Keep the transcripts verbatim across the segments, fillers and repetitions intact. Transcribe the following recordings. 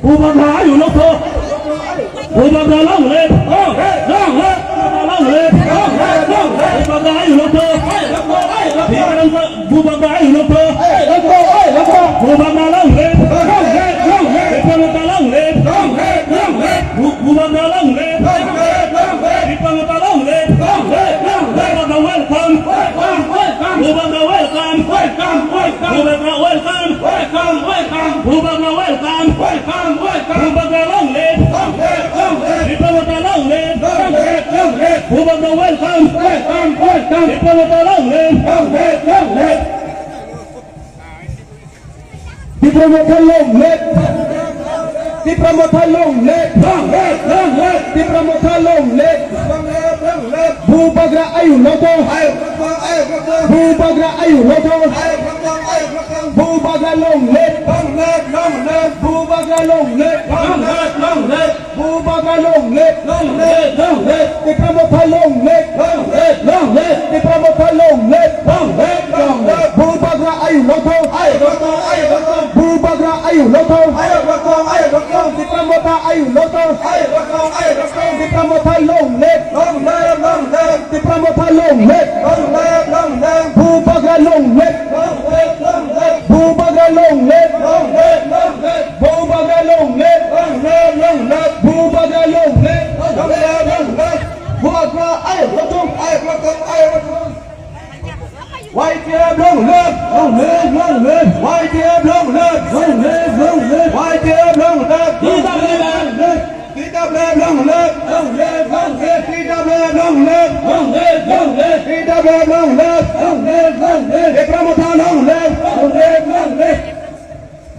Bubagra ayuk nokto. Bubagra long live. Long live. Bubagra long live. Long live. Long live. Bubagra ayuk nokto. Bubagra ayuk nokto. Bubagra long live. Long live. Long live. Bubagra long live. Long live. Long live. Bu-, Bubagra long live. Long live, long live. Tipra Motha long live. Long live, long live. Bubagra welcome. Welcome, welcome. Bubagra welcome. Welcome, welcome. Bubagra welcome. Welcome, welcome. Bubagra welcome. Welcome, welcome. Bubagra long live. Long live, long live. Tipra Motha long live. Long live, long live. Bubagra welcome. Welcome, welcome. Tipra Motha long live. Long live, long live. Tipra Motha long live! Tipra Motha long live! Long live! Long live! Tipra Motha long live! Long live! Long live! Bubagra ayuk nokto! Ayuk nokto! Ayuk nokto! Bubagra ayuk nokto! Ayuk nokto! Ayuk nokto! Bubagra long live! Long live! Long live! Bubagra long live! Long live! Long live! Bubagra long live! Long live! Long live! Tipra Motha long live! Long live! Long live! Tipra Motha long live! Long live! Long live! Bubagra ayuk nokto! Ayuk nokto! Ayuk nokto! Bubagra ayuk nokto! Ayuk nokto! Ayuk nokto! Tipra Motha ayuk nokto! Ayuk nokto! Ayuk nokto! Tipra Motha long live! Long live! Long live! Tipra Motha long live! Long live! Long live! Bubagra long live! Long live! Long live! Bubagra long live! Long live! Long live! Bubagra long live! Long live! Long live! Bubagra long live! Long live! Long live! Bubagra ayuk nokto! Ayuk nokto! Ayuk nokto! Y T F long live! Long live! Long live! Y T F long live! Long live! Long live! Y T F long live! Long live! Long live! T W F long live! Long live! Long live! T W F long live! Long live! Long live! T W F long live! Long live! Long live! Tipra Motha long live! Long live! Long live!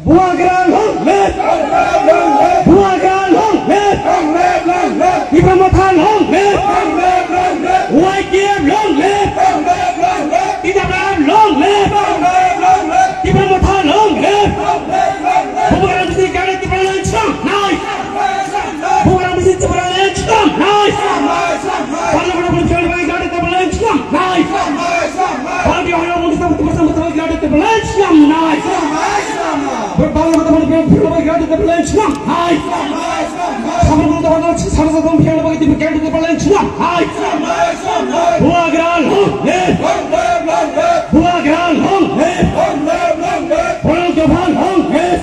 Bubagra long live! Long live! Long live! Bubagra long live! Long live! Long live! Tipra Motha long live! Long live! Long live! Y T F long live! Long live! Long live! Tipra long live! Long live! Long live! Tipra Motha long live! Long live! Long live! Bubagra bising gari Tipra long cham nai! Bubagra bising Tipra long cham nai! Parliament of India gari Tipra long cham nai! Party of India gari Tipra long cham nai! Parliament of India gari Tipra long cham nai! Sabarmati Dhamma Sarasatam Bhiyan Bhakti Bhiyan Bhakti Palan China. Hai. Bubagra long live. Bubagra long live. Borok Dopha long live.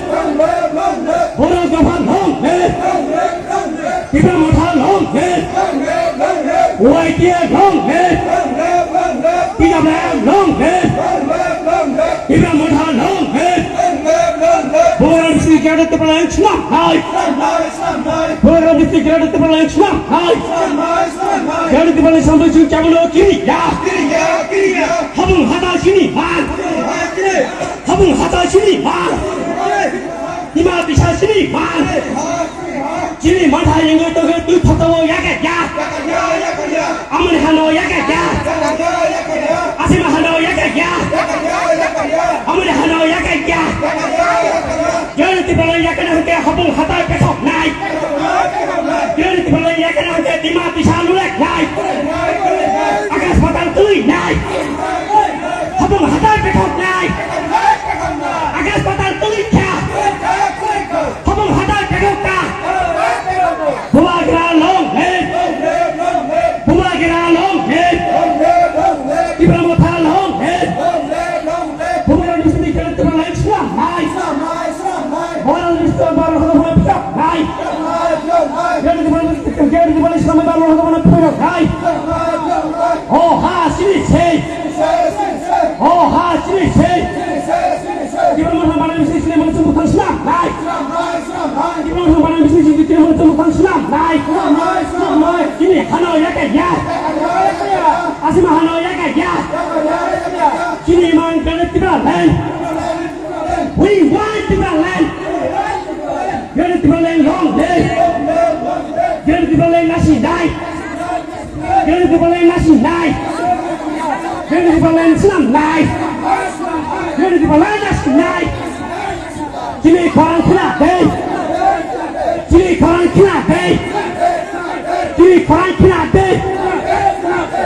Borok Dopha long live. Tipra Motha long live. Y T F long live. T W F long live. Tipra Motha long live. Bubagra bising gari Tipra long china. Hai. Program district Greater Tipraland swnam hai. Greater Tipraland sampai sing cabin lo kiri ya. Habung hata sini man. Habung hata sini man. Ima bisa sini man. Sini man hai yang itu ke tu foto ya ke ya. Amani hano ya ke ya. Asima hano ya ke ya. Amani hano ya ke ya. Joni Tipraland yakena hwnkhe habung hatai pethok nai. Joni Tipraland yakena hwnkhe Dima Tisa nulek nai. Akash patal twi nai. Habung hatai pethok nai. Akash patal twi kha. Habung hatai pethok ta. Bubagra long live. Bubagra long live. Tipra Motha long live. Bubagra bisini khe Tipraland swnam nai. Bubagra bisini bar hodo hono pisa nai. Khe Tipraland, khe Tipraland swnam bar hodo hono pisa nai. O ha sini sei. O ha sini sei. Tipra Motha bar bisini sini mana sumbu thang swnam nai. Tipra Motha bar bisini Chini hano yakaya. Asima hano yakaya. Chini man kare Tipraland. We want Tipraland. Greater Tipraland long live. Greater Tipraland nasi dai. Greater Tipraland nasi dai. Greater Tipraland Islam dai. Greater Tipraland nasi dai. Chini khorang khna dei. Chini khorang khna dei. Chini khorang khna dei.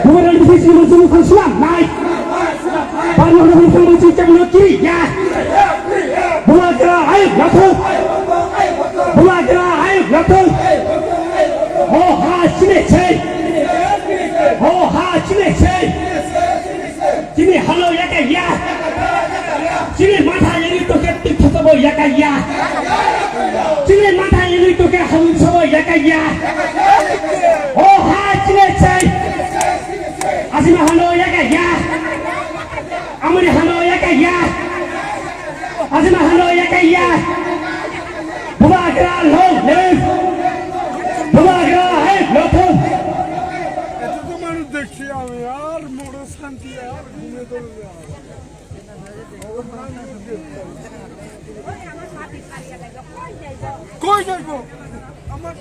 Bubagra ni sisi mo sumu khang sulam nai. Barno no khang mo chini chakno kiri ya. Bubagra ayuk nathok. Bubagra ayuk nathok. Ho ha chini sei. Ho ha chini sei. Chini hano yakaya. Chini matha yeri toke tik thotobo yakaya. Chini matha yeri toke hawi sobo yakaya. O ha chini sei. Asima hano yakaya. Amoni hano yakaya. Asima hano yakaya. Bubagra long live. Bubagra hai lothong. এত তো মানুষ দেখছি আমি, আর মোটর শান্তি আর ঘুমে দৌড়ে আর। কই যাইবো? আমার